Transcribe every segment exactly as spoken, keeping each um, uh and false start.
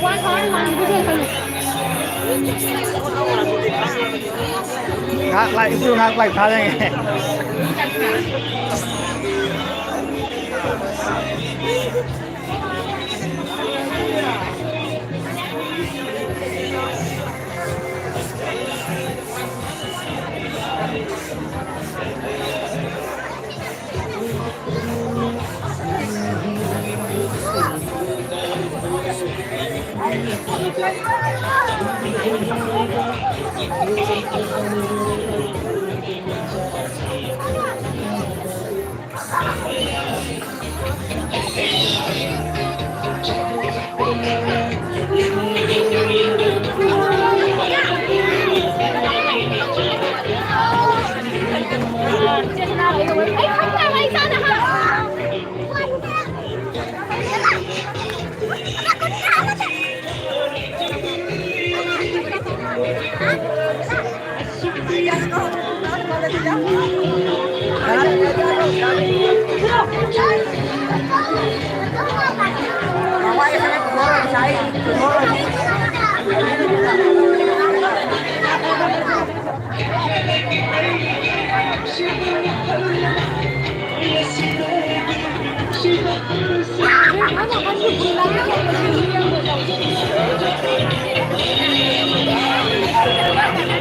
One horn, one. ꯉꯥꯏꯍꯥꯛ ꯂꯥꯏ, ꯏꯕꯨꯡ ꯉꯥꯏꯍꯥꯛ ꯂꯥꯏ ꯊꯥꯖꯒꯦ꯫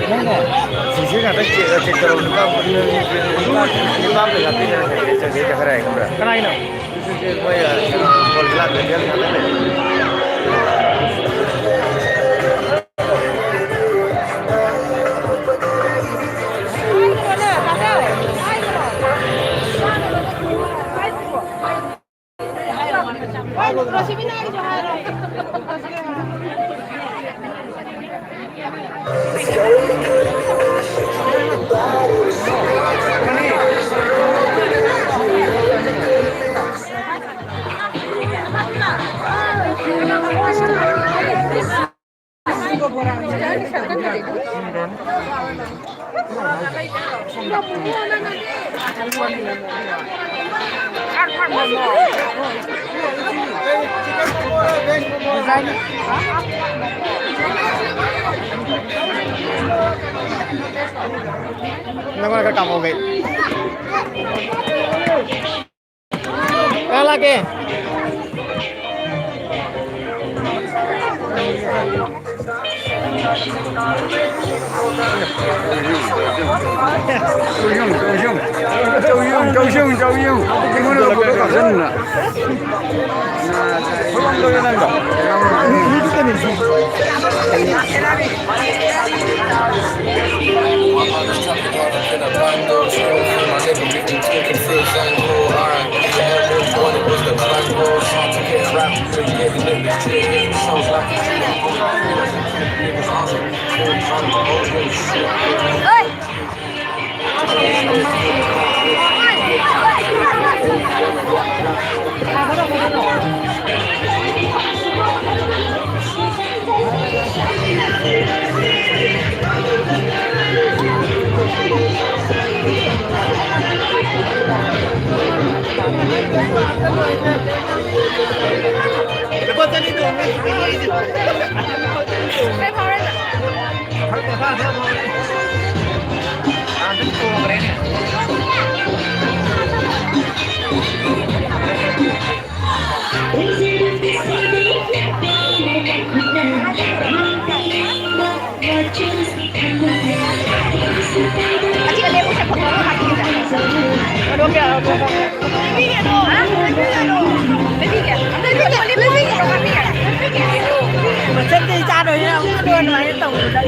ꯅꯪꯅꯦ, ꯁꯤꯁꯦ ꯉꯥꯛꯇ ꯆꯦꯛ, ꯆꯦꯛ ꯇꯧꯔꯣ꯫ ꯅꯨꯄꯥ, ꯅꯨꯄꯥ ꯑꯝꯇ ꯉꯥꯛꯄꯤꯔꯣ꯫ ꯆꯪꯒꯦ ꯆꯪꯈ꯭ꯔꯦ ꯍꯥꯏ ꯈꯪꯕ꯭ꯔꯥ? ꯀꯅꯥꯒꯤꯅꯣ? ꯁꯤꯁꯦ ꯃꯣꯏ, ꯑ, ꯀꯩꯅꯣ, ꯐꯨꯠꯕꯣꯜ ꯀ꯭ꯂꯕ ꯂꯦꯚꯦꯜ ꯉꯥꯛꯇ ꯂꯩ꯫ ꯅꯪꯉꯣꯟꯗ ꯈꯔ ꯀꯥꯞꯄꯛꯑꯣ ꯀꯩ꯫ ꯀꯅꯥ ꯂꯥꯛꯀꯦ? ꯆꯧꯌꯨꯡ, ꯆꯧꯌꯨꯡ, ꯆꯧꯌꯨꯡ, ꯆꯧꯌꯨꯡ, ꯆꯧꯌꯨꯡ꯫ ꯑꯩꯉꯣꯟꯗ ꯐꯣꯇꯣ ꯀꯥꯞꯁꯤꯟꯗꯅ꯫ ꯃꯆꯟꯗꯤ ꯆꯥꯗꯣꯏꯅꯤꯅ ꯑꯃꯨꯛ ꯑꯗꯨ ꯑꯗꯨꯃꯥꯏꯅ ꯇꯧꯕꯗ꯫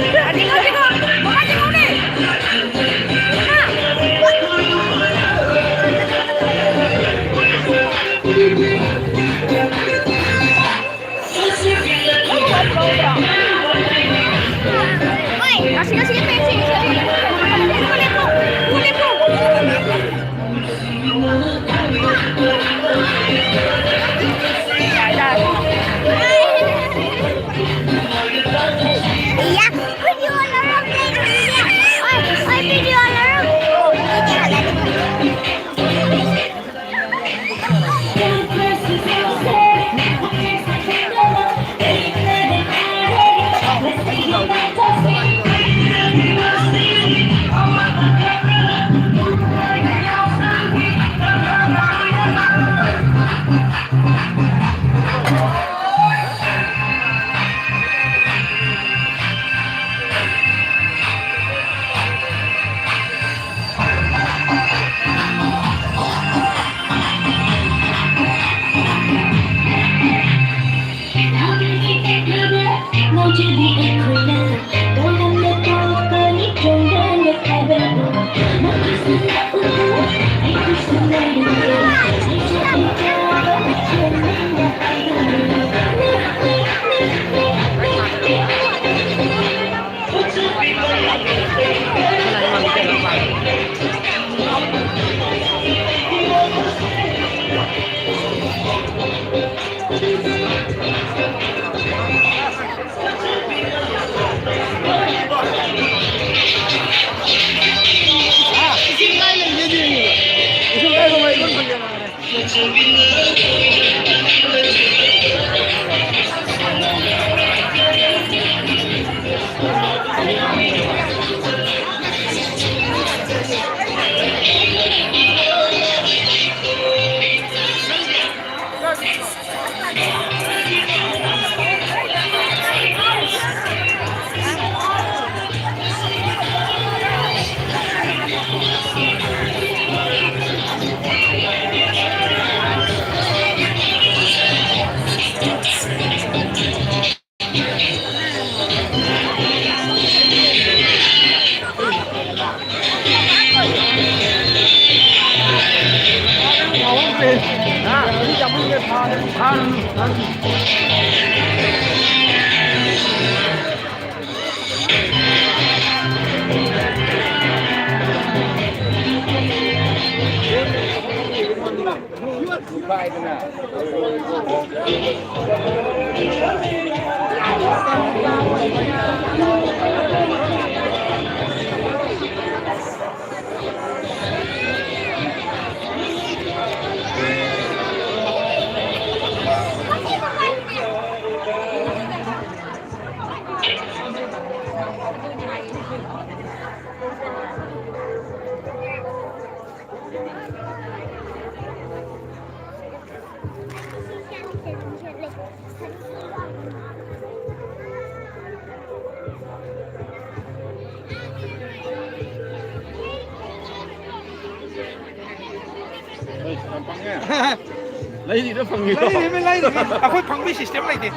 ꯂꯩꯔꯤꯔ ꯐꯪꯉꯤꯔꯣ? ꯂꯩꯔꯤꯃꯤ, ꯂꯩꯔꯤꯃꯤ꯫ ꯑꯩꯈꯣꯏ ꯐꯪꯕꯒꯤ system ꯂꯩꯇꯦ꯫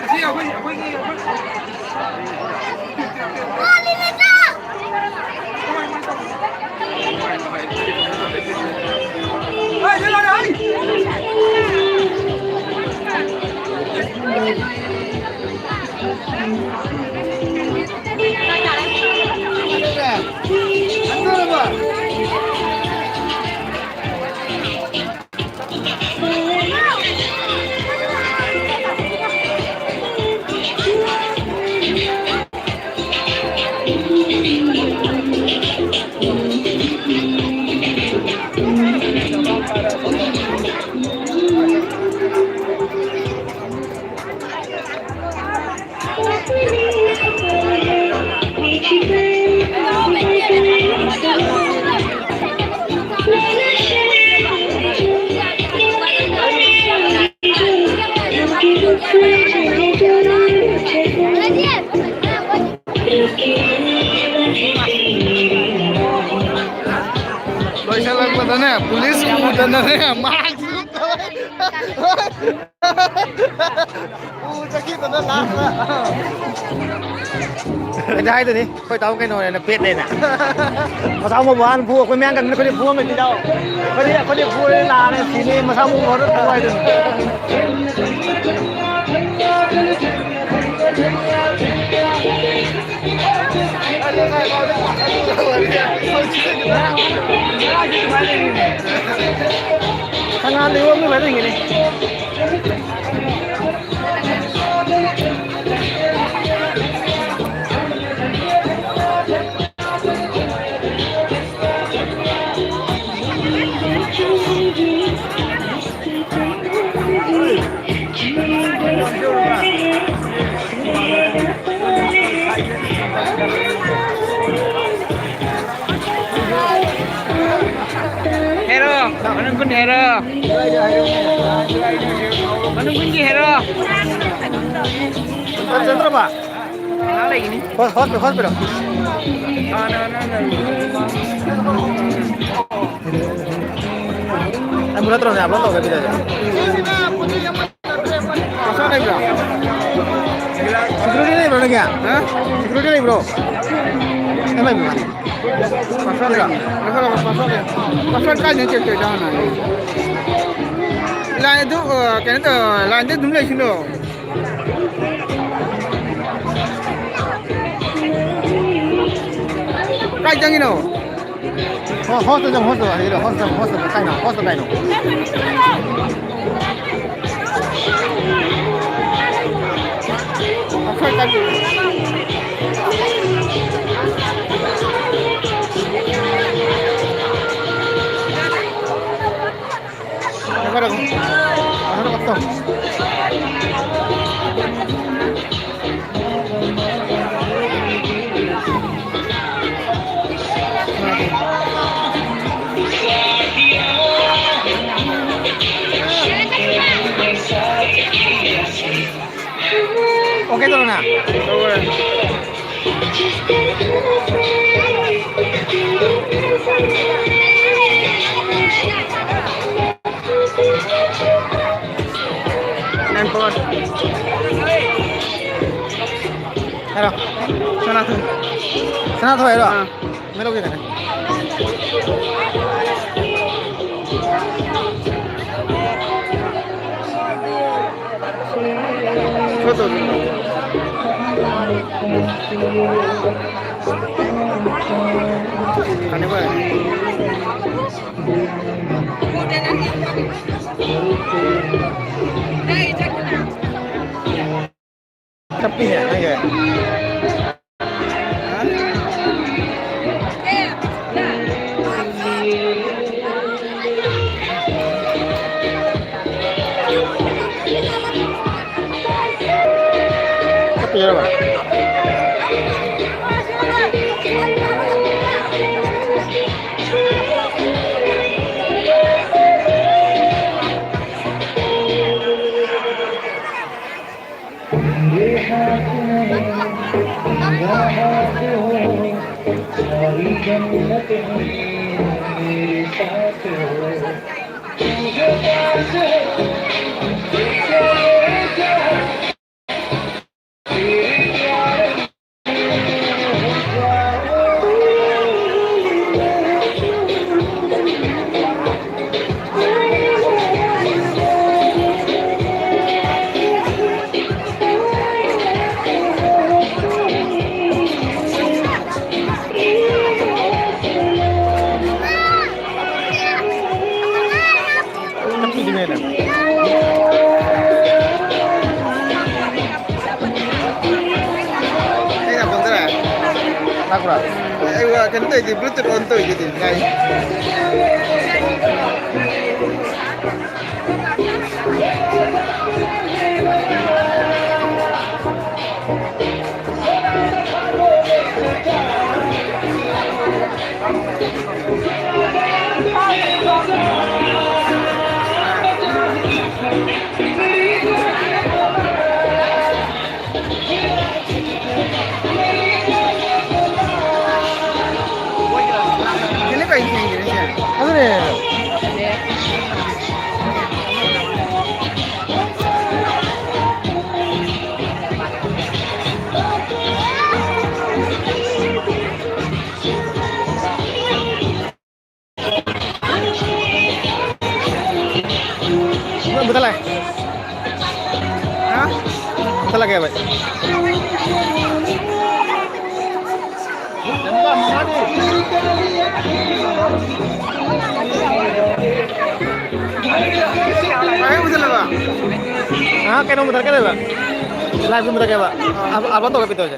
ꯑꯁꯤ ꯑꯩꯈꯣꯏ, ꯑꯩꯈꯣꯏꯒꯤ, ꯑꯩꯈꯣꯏ ꯅꯦ, ꯄꯨꯂꯤꯁ ꯎꯗꯅꯅꯦ, ꯃꯥꯛꯁ ꯎꯞꯇꯕ꯫ ꯎ ꯆꯠꯈꯤꯗꯅ ꯂꯥꯁꯇ꯫ ꯑꯩꯗꯤ ꯍꯥꯏꯗꯨꯅꯤ, ꯑꯩꯈꯣꯏ ꯇꯥꯃꯣ ꯀꯩꯅꯣꯅꯦꯅ ꯄꯦꯠꯅꯦꯅ꯫ ꯃꯁꯥ ꯃꯎ ꯐꯥꯅ ꯐꯨ, ꯑꯩꯈꯣꯏ ꯃꯌꯥꯝ ꯀꯟꯅ ꯑꯩꯈꯣꯏꯗꯤ ꯐꯨ ꯑꯃ ꯂꯩꯇꯦ ꯇꯥꯎ꯫ ꯑꯩꯈꯣꯏꯗꯤ, ꯑꯩꯈꯣꯏꯗꯤ ꯐꯨꯔꯦ ꯂꯥꯛꯑꯦ ꯁꯤꯅꯤ, ꯃꯁꯥ ꯃꯎ ꯐꯥꯅ ꯐꯨ ꯍꯥꯏꯗꯨꯅꯤ꯫ ꯁꯉꯥꯟꯗ ꯌꯣꯝꯃꯤ ꯐꯖꯅ ꯍꯤꯡꯉꯤꯅꯦ꯫ ꯍꯦꯔꯣ, ꯃꯅꯨꯡ ꯀꯨꯟ ꯍꯦꯔꯣ꯫ ꯃꯅꯨꯡ ꯀꯨꯟꯒꯤ ꯍꯦꯔꯣ꯫ ꯆꯠꯇ꯭ꯔꯕ? ꯉꯥꯏꯍꯥꯛ ꯂꯩꯒꯤꯅꯤ꯫ ꯍꯣꯏ, ꯍꯣꯏ, ꯍꯣꯏ, ꯍꯣꯏ꯫ ꯑꯩ ꯃꯨꯊꯠꯇ꯭ꯔꯕꯅꯦ, ꯑꯞꯂꯣꯗ ꯇꯧꯗꯕꯤꯗ꯫ ꯄꯥꯁꯋꯥꯔꯗ ꯂꯩꯕ꯭ꯔꯣ? ꯁꯦꯀ꯭ꯌꯨꯔꯤꯇꯤ ꯂꯩꯕ꯭ꯔꯣ ꯅꯪꯒꯤ? ꯍꯥ? ꯁꯦꯀ꯭ꯌꯨꯔꯤꯇꯤ ꯂꯩꯕ꯭ꯔꯣ? ꯀꯩ ꯂꯩꯕ꯭ꯔꯣ? ꯄꯥꯁꯋꯥꯔꯗ ꯂꯩꯕ꯭ꯔꯣ? ꯂꯩꯕ꯭ꯔꯣ? ꯄꯥꯁꯋꯥꯔꯗ ꯂꯩꯕ꯭ꯔꯣ? ꯄꯥꯁꯋꯥꯔꯗ ꯀꯥꯏꯗꯩꯅꯣ ꯆꯦꯛ ꯇꯧꯔꯤꯗꯣ ꯍꯥꯟꯅ? ꯂꯥꯏꯟ ꯑꯗꯨ, ꯑ, ꯀꯩꯅꯣ ꯇꯧ, ꯂꯥꯏꯟꯗ ꯑꯗꯨꯝ ꯂꯩꯁꯤꯜꯂꯣ꯫ ꯀꯥꯏ ꯆꯪꯉꯤꯅꯣ? ꯍꯣ-, ꯍꯣꯁꯇꯦꯜ ꯆꯪꯉꯣ, ꯍꯣꯁꯇꯦꯜ, ꯍꯣꯁꯇꯦꯜ, ꯍꯣꯁꯇꯦꯜ, ꯀꯥꯏꯅꯣ? ꯍꯣꯁꯇꯦꯜ ꯀꯥꯏꯅꯣ? ꯑꯩꯈꯣꯏ ꯆꯠꯂꯤ꯫ ꯉꯥꯏꯈꯣ, ꯉꯥꯏꯈꯣ꯫ ꯉꯥꯏꯈꯣ, ꯉꯥꯏꯈꯣ꯫ ꯑꯣꯀꯦ ꯇꯧꯔꯣꯅ꯫ ꯇꯧꯔꯦ꯫ ꯍꯥꯏꯔꯣ꯫ ꯁꯅꯥꯊꯣꯏ꯫ ꯁꯅꯥꯊꯣꯏ ꯍꯥꯏꯔꯣ? ꯑꯥ꯫ ꯃꯦꯂꯣꯒꯤ ꯀꯩꯅꯣ꯫ ꯐꯣꯇꯣ꯫ ꯀꯥꯟꯅꯕ꯫ ꯆꯞꯄꯤꯅꯦ ꯅꯪꯒꯤ꯫ ꯆꯞꯄꯤꯔꯕ? ꯑꯩꯅ ꯐꯣꯟꯗꯔ? ꯂꯥꯛꯄ꯭ꯔꯥ? ꯑꯩ ꯋꯥ ꯀꯩꯅꯣ ꯇꯧꯔꯤꯗꯤ, Bluetooth on ꯇꯧꯔꯤꯗꯨꯗꯤ, ꯉꯥꯏ꯫ ꯁꯤꯅ ꯀꯩ ꯊꯦꯡꯒꯦ ꯁꯤꯅ? ꯑꯗꯨꯅꯦ꯫ ꯆꯠꯂꯒꯦ ꯚꯥꯏ꯫ ꯀꯩꯅꯣ ꯃꯨꯊꯠꯀꯦ ꯇꯧꯕ꯫ Live ꯁꯨ ꯃꯨꯊꯠꯀꯦꯕ꯫ ꯑꯞ-, upload ꯇꯧꯒꯦ ꯄꯤꯇꯧꯁꯦ꯫